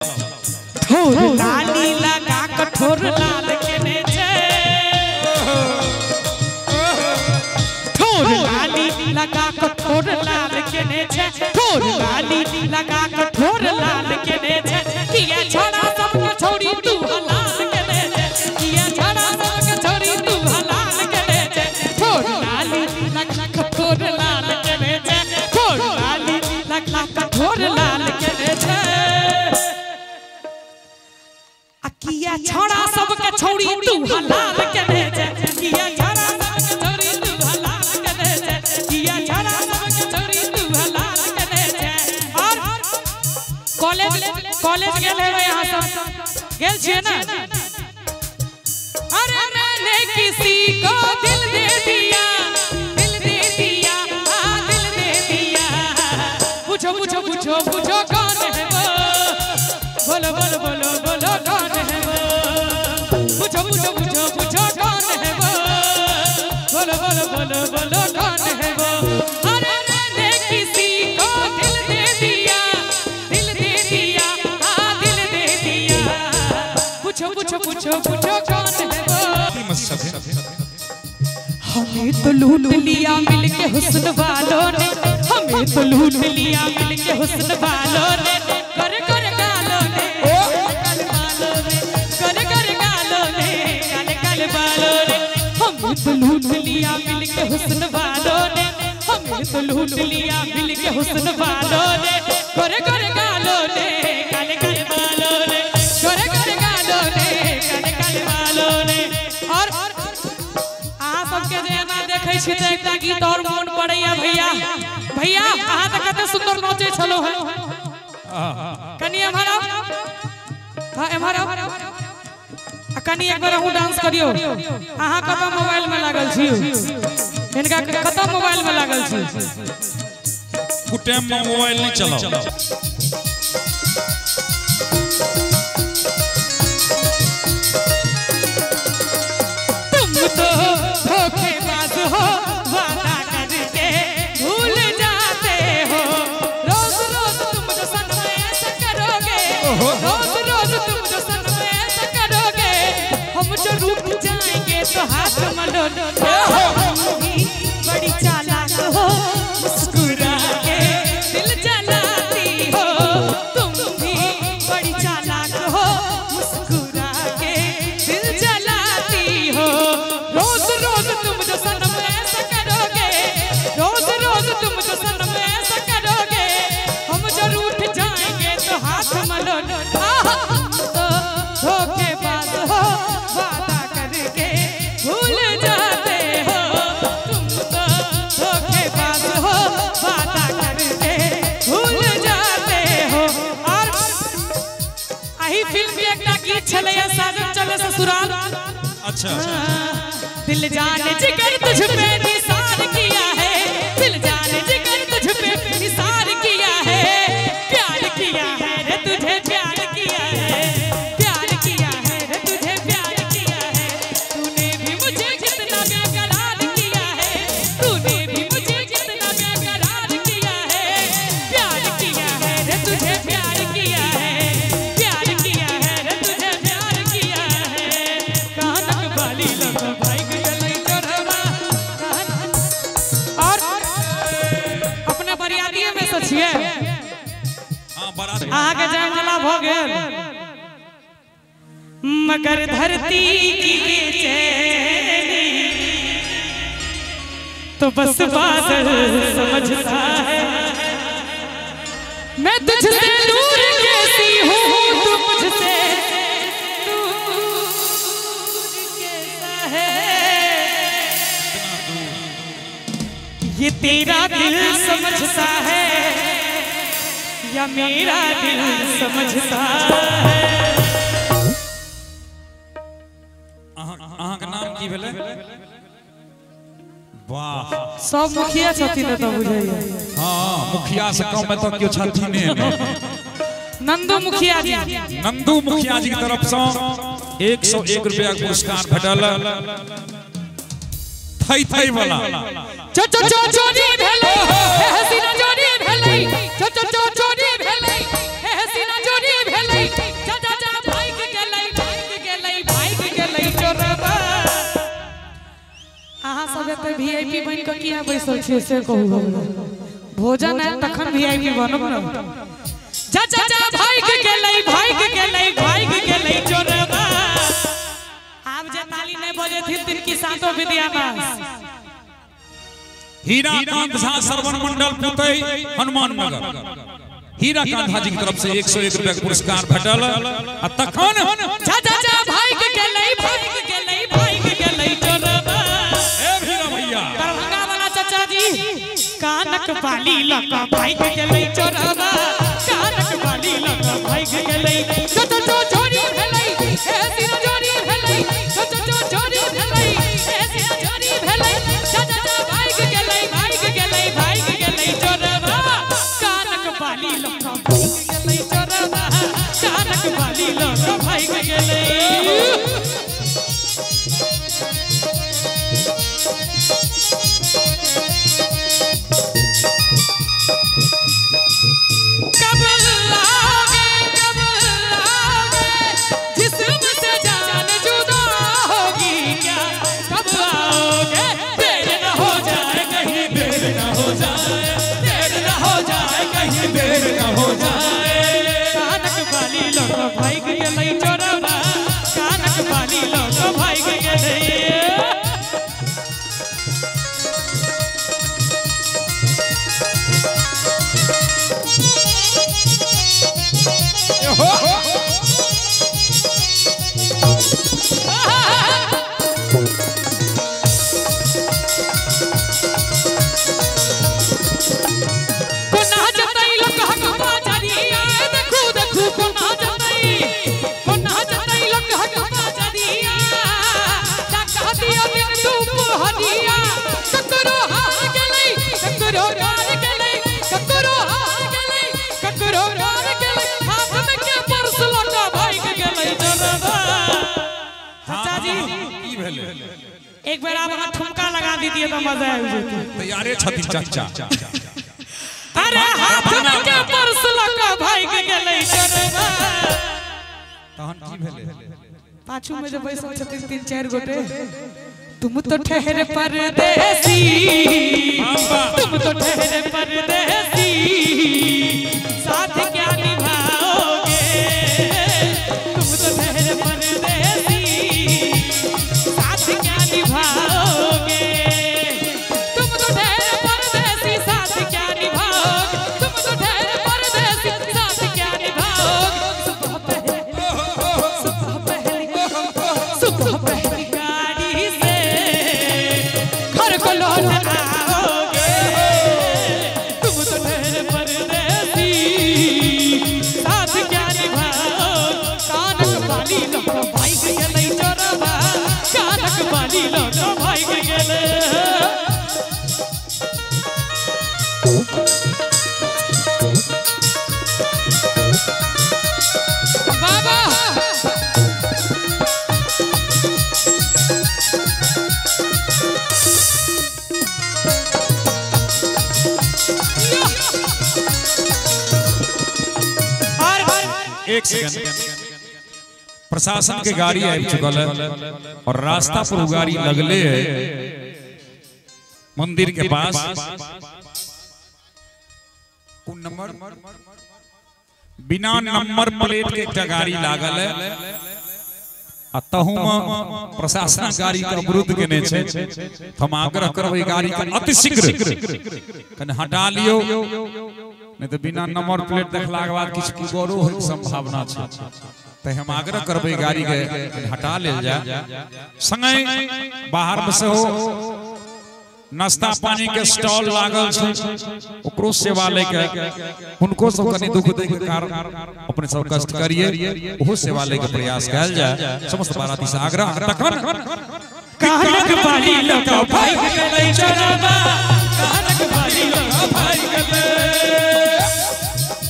ठोर लाली लगा कठोर लाल केने छै, ठोर लाली लगा कठोर लाल केने छै, ठोर लाली लगा कठोर लाल केने छै। किया छड़ा सबके छोड़ी तू हलाल केने छै, किया छड़ा सबके छोड़ी तू हलाल केने छै। ठोर लाली लगा कठोर लाल केने छै, ठोर लाली लगा कठोर लाल केने छै। किया छड़ा सबके छोड़ी तू हलाल केने छै, किया छड़ा सबके छोड़ी तू हलाल केने छै, किया छड़ा सबके छोड़ी तू हलाल केने छै। और कॉलेज कॉलेज गेल हेबै अहाँ सब, गेल छियै ना? अरे मैंने किसी को दिल दे दिया, दिल दे दिया, हाँ दिल दे दिया। पूछो पूछो पूछो पूछो कौन है वो, बोलो बोलो बोलो बोलो कौन है वो, पूछो पूछो पूछो पूछो कौन है वो, बोलो बोलो बोलो बोलो कौन है वो। अरे मैंने किसी को दिल दे दिया, दिल दे दिया, हाँ दिल दे दिया। पूछो पूछो पूछो पूछो कौन है वो। हमें तो लूट लिया मिलके हुस्न वालों ने, हमें तो लूट लिया मिलके हुस्न वालों ने, कर कर गालों ने, काल बालों ने, कर कर गालों ने, काले काले बालों ने। हमें तो लूट लिया मिलके हुस्न वालों ने, हमें तो लूट लिया मिलके हुस्न वालों ने, कर कर गालों ने, काले काले बालों ने, कर कर गालों ने, काले काले बालों ने। और अहाँ सबके जे एना देखै छी तऽ एकटा गीत और मोन पड़ैया। भैया भैया अहाँ तऽ कते सुंदर नाचै छलहुँ हेँ, कनी एम्हर आउ, हाँ एम्हर आउ, आ कनी एक बेर अहूँ डांस करियौ। अहाँ कतऽ मोबाइल में लागल छी? हिनका कतऽ मोबाइल में लागल छी? कुटेम में मोबाइल नहीं चलाओ। तुम तो धोखेबाज हो, वादा करके भूल जाते हो, रोज रोज तुम जो सनम ऐसा करोगे, रोज रोज तुम जो सनम ऐसा करोगे, हम जो रूठ जाएंगे तो हाथ मलो। बड़ी चालाक हो, मुस्कुरा के दिल जलाती हो, तुम भी बड़ी चालाक हो, मुस्कुरा के दिल जलाती हो। रोज रोज तुम जो सनम ऐसा करोगे, रोज रोज तुम जो सनम ऐसा करोगे, हम जो रूठ जाएंगे तो हाथ मलो। तो धोखेबाज हो, वादा करके भूल जाते हो, तुम तो धोखेबाज हो, वादा करके भूल जाते हो। और अही फिल्म के एकटा गीत छलैया साजन चले ससुराल। अच्छा, दिल जाने जिगर तुझ पे निसार किया है, दिल जाने जिगर तुझ पे निसार किया है, प्यार किया है रे तुझे प्यार किया है, प्यार किया है रे तुझे प्यार किया है, तूने भी मुझे कितना बेकरार किया है, तूने भी मुझे कितना बेकरार किया है, प्यार किया है रे तुझे प्यार किया है, प्यार किया है रे तुझे प्यार किया है। कानक बाली लग भाई गई चढ़वा। और अपने बरियातिये में से छियै? हाँ बारात। अहाँके जयमाला भऽ गेल, मगर धरती की बेचैनी तो बस बादल समझता है। मैं तुझसे दूर कैसी हूँ, तू मुझसे दूर कैसा है, ये तेरा दिल समझता है या मेरा दिल समझता है। अहाँ के नाम की भेलै? वाह, सब मुखिया छथिन तऽ बुझैया। हाँ मुखिया से कम में तो क्यों छथिन ने। नंदू मुखिया जी, नंदू मुखिया जी की तरफ से 101 रुपया के पुरस्कार भेटल। थई थई वाला चो चो चो चोरी भेलै, हे हसीना चोरी भेलै, चो चो चो चोरी भेलै, हे हसीना चोरी भेलै, गेलै जा जा जा भाग गेलै भाग गेलै भाग गेलै चोरबा। अहाँ सब एते वीआईपी बनि के किया बैसल छियै से कहू, भोजन है तखन वीआईपी बनब न। जा जा जा भाग गेलै भाग गेलै भाग गेलै चोरबा। आब जे ताली नहीं बजेथिन तिनकी सातो विद्यानाश। हीराकांत झा श्रवण मंडल पुतई हनुमान नगर, हीराकांत झा जी की तरफ से 101 रुपया के पुरस्कार भेटल। आ तखन जा जा जा भाग गेलै भाग गेलै भाग गेलै चोरबा। ए भीरा भैया दरभंगा वाला चाचा जी कानक बाली लका भाग गेलै चोरबा, कानक बाली लका भाग गेलै। चो चो चो चोरी भेलै हे सिर चोरी भेलै, चो चो चो चोरी भेलै हे सिर चोरी भेलै। जा जा जा भाग गेलै भाग गेलै भाग गेलै चोरबा, कानक बाली लका भाग गेलै चोरबा, कानक बाली लका भाग गेलै। कब लागे कब लागे जिस्म से जान जुदा होगी क्या, कब आओगे देर न हो जाए कहीं देर न हो जाए, देर न हो जाए कहीं देर न हो जाए। कानक बाली लक भाग गेलै चोरबा, कानक बाली लक भाग गेलै। कोना जतै लोक हकबा जरिया, देखू देखू कोना जतै, कोना जतै लोक हकबा जरिया, टाका दियो दिन दुपहरिया। ककरो हार गेलै ककरो हार गेलै ककरो हार गेलै ककरो हार गेलै, हाथ में के पर्स लका भाग गेलै चोरबा। चाचा जी की भेलै? एक बेर आप अहाँ ठुमका लगा दीजिए तो मजा आबि जेतै। तैयारे छथिन चाचा। अरे हाथ में के पर्स लका भाग गेलै चोरबा। तहन की भेलै? पाछू में जे बैसल छथिन 3-4 गोटे, तुम तो ठहरे परदेसी, तुम तो ठहरे परदेसी, साथ क्या निभाओगे, तुम तो ठहरे परदेसी, साथ क्या निभाओगे, तुम तो ठहरे परदेसी, साथ क्या निभाओगे, तुम तो ठहरे परदेसी, साथ क्या निभाओगे। सुबह पहली सुबह पहली गाड़ी से घर को लौट आओगे, तुम तो ठहरे परदेसी, साथ क्या निभाओगे। कानक बाली लक भाग गेलै चोरबा, कानक बाली लक भाग गेलै। बाबा और एक सेकंड, प्रशासन के गाड़ी आबि चुकल है और रास्ता पर उ गाड़ी लगले है मंदिर के पास। कोन नंबर? बिना नंबर प्लेट के एकटा गाड़ी लागल है आ तहू में प्रशासन गाड़ी के अवरुद्ध केने छै। हम आग्रह करबै गाड़ी के अतिशीघ्र कने हटा लियो, नहीं तो बिना नंबर प्लेट देखला के बाद किछु गौरव होय के संभावना छै। तो हम आग्रह करबै गाड़ी के हटा लेल जाय। संगहि बाहर में सेहो नाश्ता पानी के स्टॉल लागल छै, ओकरो सेवा लैके हुनको सब कनि दुख दै के कारण अपने सब कष्ट करिए, ओहो सेवा लैके प्रयास कयल जाय। समस्त बाराती से आग्रह। तखन कानक बाली लक भाग गेलै चोरबा, कानक बाली लक भाग गेलै।